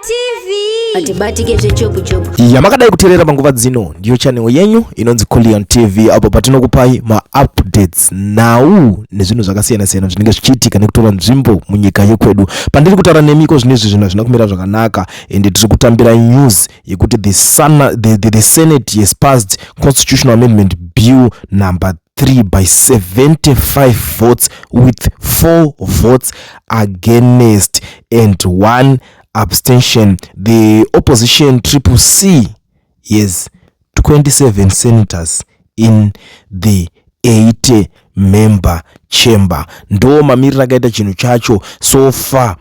TV. Atibatike zvechopu chopu. Yamakadai kuteerera panguva dzino ndiyo channel yenyu inonzi Kullion TV apo patinokupai maupdates nhau nezvinhu zvakasiyana siyana zvinenge zvichiitika nekutora nzvimbo munyika yekwedu. Pandiri kutaura nemi iko zvinezvi zvinhu hazvina kumira zvakanaka ende tiri kutambira news yekuti the, sana, the, the, the Senate has passed Constitutional Amendment Bill number 3 by 75 votes with 4 votes against and 1 abstention. The opposition Triple C has 27 senators in the 80 member chamber. Ndo mamiriro akaita chinhu chacho so far.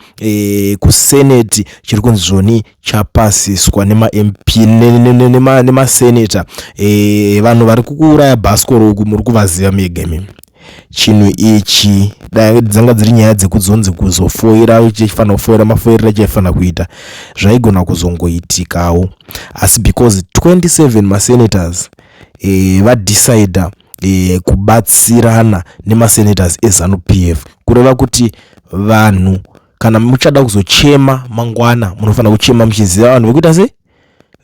Kusenate chiri kunzi zvoni chapasiswa nemaMP nemasenata. Vanhu vari kukuuraya bhasikoro uku muri kuvaziva mega imimi. Chinhu ichi dai dzanga dziri nyaya dzekuzonzi kuzofoira, chifanira kufoira mafoiriro chaifanira kuita, zvaigona kuzongoitikawo, asi because 27 masenators vadecida kubatsirana nemasenators eZANU PF, kureva kuti vanhu kana muchada kuzochema mangwana munofanira kuchema muchiziva vanhu vekuita sei,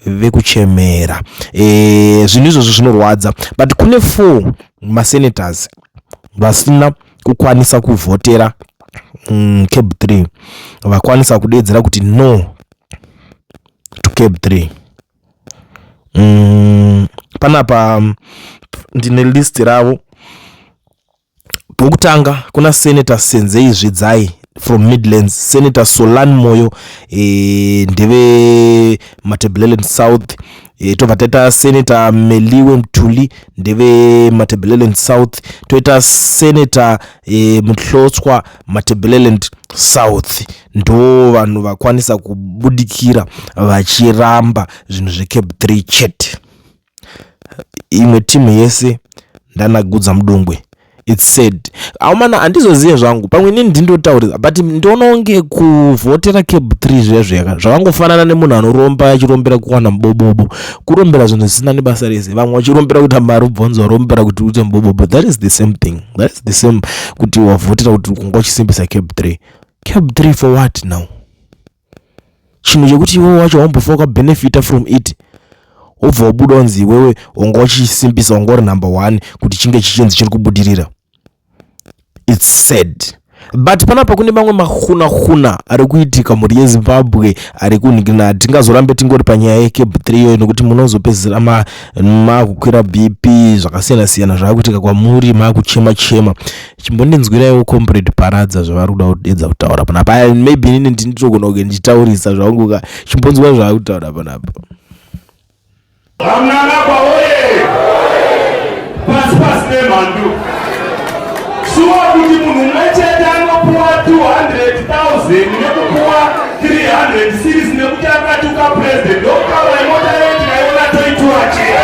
vekuchemera. Zvinhu izvozvo zvinorwadza, but kune 4 masenators vasina kukwanisa kuvhotera CAB 3, vakwanisa kudedzera kuti no to CAB 3. Panapa ndine list ravo. Pokutanga kuna Senator Senzei Zvidzai from Midlands, Senator Solan Moyo, ndeve Matabeleland South, tobva taita Senator Meliwe Mtuli, ndeve Matabeleland South, toita Senator Muhlotswa, Matabeleland South. Ndo vanhu vakwanisa kubudikira vachiramba zvinhu zveCAB 3 chete. Imwe timu yese ndanagudza mudungwe. It's sad aumana, handizozive zvangu, pamwe inini ndindotaurisa, but ndioona kunge kuvhotera CAB 3 zviya zviyaka zvakangofanana nemunhu anoromba achirombera kuwana mubobobo, kurombera zvinhu zvisina nebasa rese. Vamwe vachirombera kuita mari, ubvonzo warombera kuti uite mubobobo. That is the same thing, that is the same kuti wavhotera kuti kunga uchisimbisa CAB 3. CAB 3 for what now? Chinhu chekuti iwewe wacho wambofa wakabenefita from it, wobva wabuda unzi iwewe wanga uchisimbisa, wanga uri number one kuti chinge chichinzi chiri kubudirira. It's sad, but panapa kune mamwe mahuna-huna ari kuitika mhuri yeZimbabwe ari kunhikina. Hatingazorambe tingori panyaya yeCAB 3 iyoyo nekuti munozopedzisira makukwira BP, zvakasiyana-siyana zvaakuitika kwamuri, maakuchema-chema. Chimbondinzwiraiwo Comrade Paradza zvavari kuda kudedza kutaura panapa. Maybe inini ndinotogona kunge ndichitaurisa zvangu ka. Chimbonzwa zvaari kutaura panapa. VaMnangagwa woye! Pasi pasi nemhandu! Shuwa kuti munhu mumwe chete anopuwa 200,000 nekupuwa 300 series nekuti akatuka president? Ndokutaura imota yedu tikaiona toitura chete.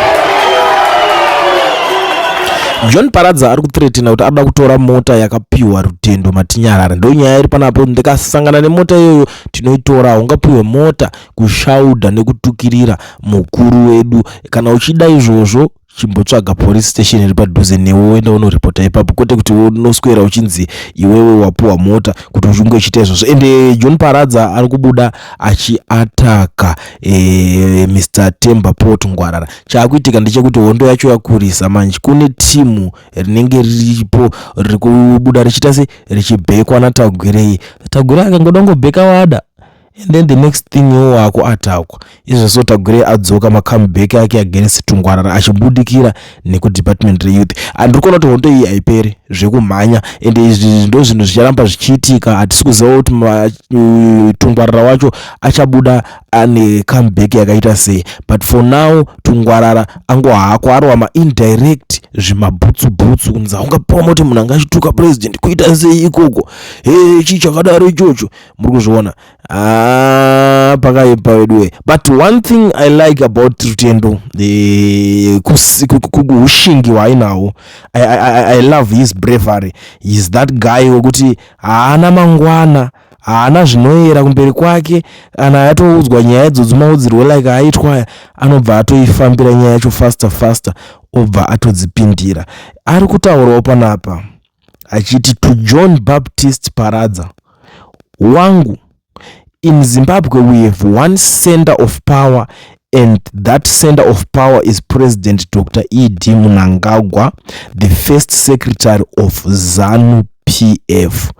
John Paradza ari kuthreatena kuti anoda kutora mota yakapiwa Rutendo Matinyarara. Ndo nyaya iri panapo. Ndikasangana nemota iyoyo tinoitora. Ungapiwe mota kushaudha nekutukirira mukuru wedu? Kana uchida izvozvo, chimbotsvaga police station iri padhuze newe, woenda unoripota ipapo, kwete kuti unoswera uchinzi iwewe wapuwa mota kuti uchinge uchiita izvozvo. Ende John Paradza ari kubuda achiataka Mr Temba Paul Tungwarara. Chaakuitika ndechekuti hondo yacho yakurisa manje. Kune timu rinenge riripo riri kubuda richiita se richibhekwa naTagwirei. Tagwirei akangoda kungobheka wada, and then the next thing iwo waakuatakwa izvozvo. Tagwirei adzoka macomeback ake against Tungwarara achibudikira nekudepartment reyouth. Handiri kuona kuti hondo iyi haiperi zvekumhanya, ende izvi ndo zvinhu zvicharamba zvichiitika. Hatisi kuziva kuti Tungwarara wacho achabuda ane comeback yakaita sei, but for now Tungwarara angohako arova maindirect zvimabhutsu-bhutsu kunzi haungapiwa moti munhu anga achituka president, kuita sei ikoko? He, chii chakadaro ichocho? Muri kuzviona? Ah, pakaipa veduwe. But one thing I like about Rutendo, ushingi hwaainahwo. I love his bravery. He's that guy wekuti haana mangwana, haana zvinoyera kumberi kwake. Kana atoudzwa nyaya idzodzo, maudzirwo like aitwa aya, anobva atoifambira nyaya yacho faster faster, obva atodzipindira. Ari kutaurawo panapa achiti, "To John Baptist Paradza wangu." In Zimbabwe we have one center of power and that center of power is President Dr. E.D. Mnangagwa, the first secretary of ZANU PF.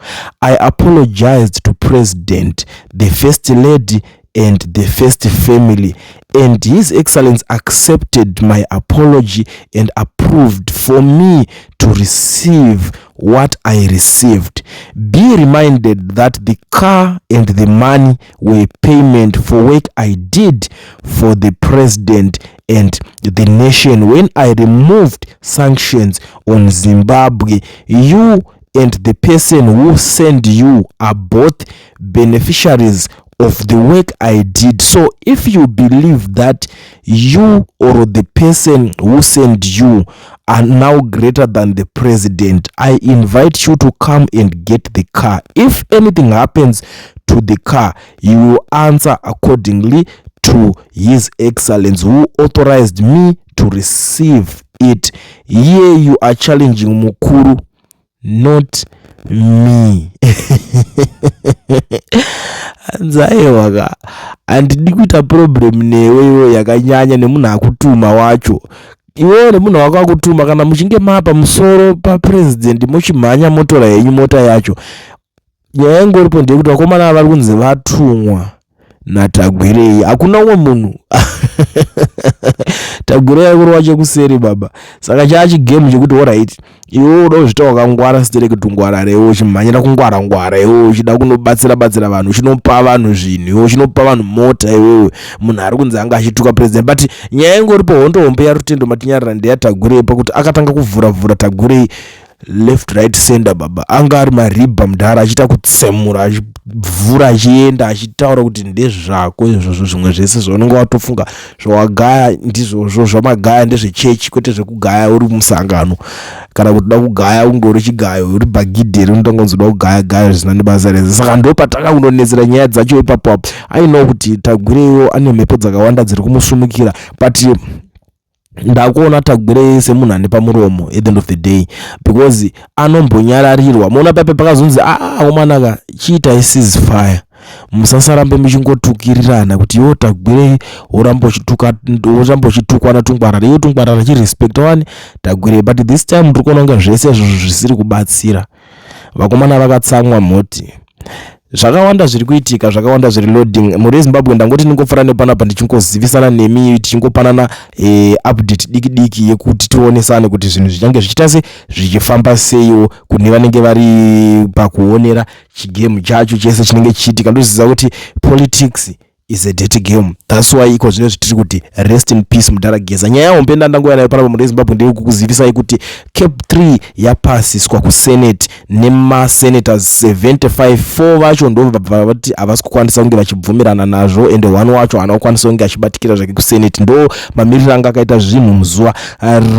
I apologized to President, the First Lady and the First Family, and His Excellence accepted my apology and approved for me to receive what I received. Be reminded that the car and the money were payment for work I did for the president and the nation when I removed sanctions on Zimbabwe. You and the person who sent you are both beneficiaries of the work I did. So if you believe that you or the person who sent you are now greater than the president, I invite you to come and get the car. If anything happens to the car, you will answer accordingly to His Excellence who authorized me to receive it. Here you are challenging Mukuru, not me. Hanzi aiwa ka, handidi kuita problem newe iwe yakanyanya nemunhu akutuma wacho. Iwewe nemunhu wako akutuma, kana muchinge mapa musoro papurezidendi, muchimhanya motora henyu mota yacho. Nyaya ingoripo ndeyekuti vakomana vari kunzi vatumwa naTagwirei, hakuna umwe munhu. Tagwirei akurova chekuseri baba. Saka chaachigame chekuti alright, iwe uda kuzvita wakangwara sitereki, tungwarara iwe, uchimhanyira kungwara ngwara iwe, uchida kunobatsira batsira vanhu, uchinopa vanhu zvinhu iwe, uchinopa vanhu mota iwewe, munhu ari kunzi anga achituka president. But nyaya ingoripo, hondo hombe yaRutendo Matinyarara ndeyaTagwirei, pakuti akatanga kuvhura vhura Tagwirei left, right, center. Baba anga ari maribha mudhara, achiita kutsemura, achivhura, achienda, achitaura kuti ndezvako izvozvo. Zvimwe zvese zvaunenge watofunga zvawagaya ndizvozvo zvamagaya, ndezvechechi, kwete zvekugaya uri musangano, kana kuti uda kugaya unge uri chigayo, uri bhagidheri, unotanga kunzi uda kugaya gaya zvisina nebasa rese. Saka ndo patanga kundonetsera nyaya dzacho ipapo apo. Aino kuti Tagwireiwo ane mhepo dzakawanda dziri kumusumukira, but ndakuona Tagwirei semunhu ane pamuromo at the end of the day, because anombonyararirwa. Muona pape pakazonzi, "Aa, omanaka, chiitai ceasefire, musasarambe muchingotukirirana," kuti iwo Tagwirei woramba uchitukwa naTungwarara, iwo Tungwarara chirespecta wani Tagwirei. But this time ndiri kuona kunge zvese izvozvo zvisiri kubatsira. Vakomana vakatsamwa mhoti. Zvakawanda zviri kuitika, zvakawanda zviri loading mhuri yeZimbabwe. Ndangoti ndingopfuura nepanapa ndichingozivisana nemi, tichingopanana update diki diki yekuti tionesane kuti zvinhu zvichange zvichiita se zvichifamba seiwo kune vanenge vari pakuonera chigame chacho chese chinenge chichiitika. Ndoziva kuti politics is a dirty game. That's why iko zvino zvitiri kuti rest in peace mudhara Geza. Nyaya hombe ndandanguya nayo panapa mhuri yeZimbabwe ndeyekukuzivisai kuti CAB 3 yapasiswa kuSenate nemasenators 75. 4 vacho ndobva vati havasi kukwanisa kunge vachibvumirana nazvo, ende one wacho haana kukwanisa kunge achibatikira zvake kuSenate. Ndo mamiriro anga akaita zvinhu muzuva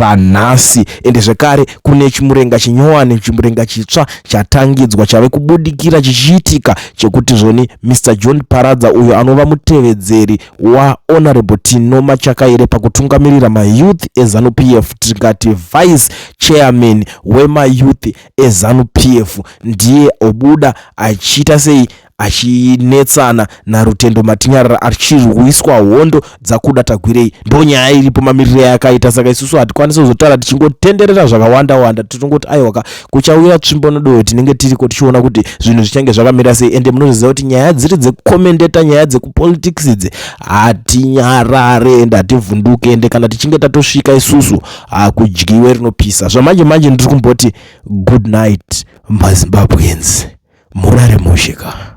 ranhasi. Ende zvekare kune chimurenga chinyowani, chimurenga chitsva chatangidzwa, chave kubudikira chichiitika, chekuti zvoni Mr John Paradza, uyo anova mutevedzeri waHonorable Tino Machakaire pakutungamirira mayouth eZANU PF, tingati vice chairman wemayouth eZANU PF, ndiye obuda achiita sei, achinetsana naRutendo Matinyarara, achirwiswa hondo dzaKuda Tagwirei. Ndo nyaya iripo, mamiriro yakaita. Saka isusu hatikwanisi kuzotaura tichingotenderera zvakawanda wanda. Totongoti aiwaka, kuchauya tsvimbo nodoyo, tinenge tiriko tichiona kuti zvinhu zvichange zvakamira sei. Ende munoziva kuti nyaya dziri dzekukomendeta, nyaya dzekupolitics idzi, hatinyarare ende hativhunduke. Ende kana tichinge tatosvika isusu, hakudyiwe rinopisa. Zvamanje manje ndiri kumboti good night, maZimbabweans, murare mushika.